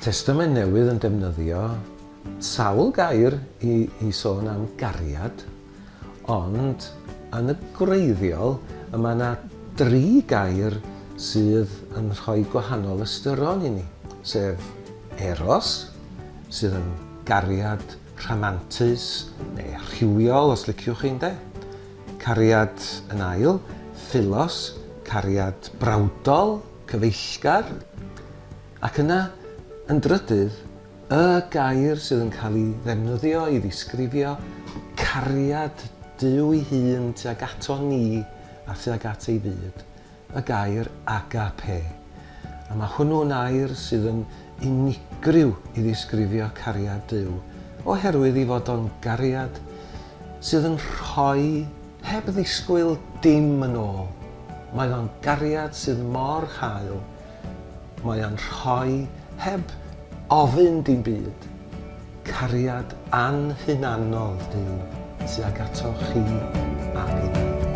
Testament Newydd yn defnyddio sawl gair i, i sôn am gariad, ond yn y gwreiddiol y mae yna dri gair sydd yn rhoi gwahanol ystyron i ni, sef eros, sydd yn gariad rhamantus neu rhywiol os liciwch chi ynde, cariad yn ail, philos, cariad brawdol, cyfeillgar, ac yna, yn drydydd, y gair sydd yn cael ei ddefnyddio i ddisgrifio cariad Duw ei hun tuag ato ni a thuag at ei fyd, y gair agape. A mae hwnnw'n air sydd yn unigryw i ddisgrifio cariad Duw, oherwydd ei fod o'n gariad sydd yn rhoi heb ddisgwyl dim yn ôl. Mae o'n gariad sydd mor hael Mae o'n rhoi heb ofyn dim byd, cariad anhunanol Duw tuag atoch chi a minnau.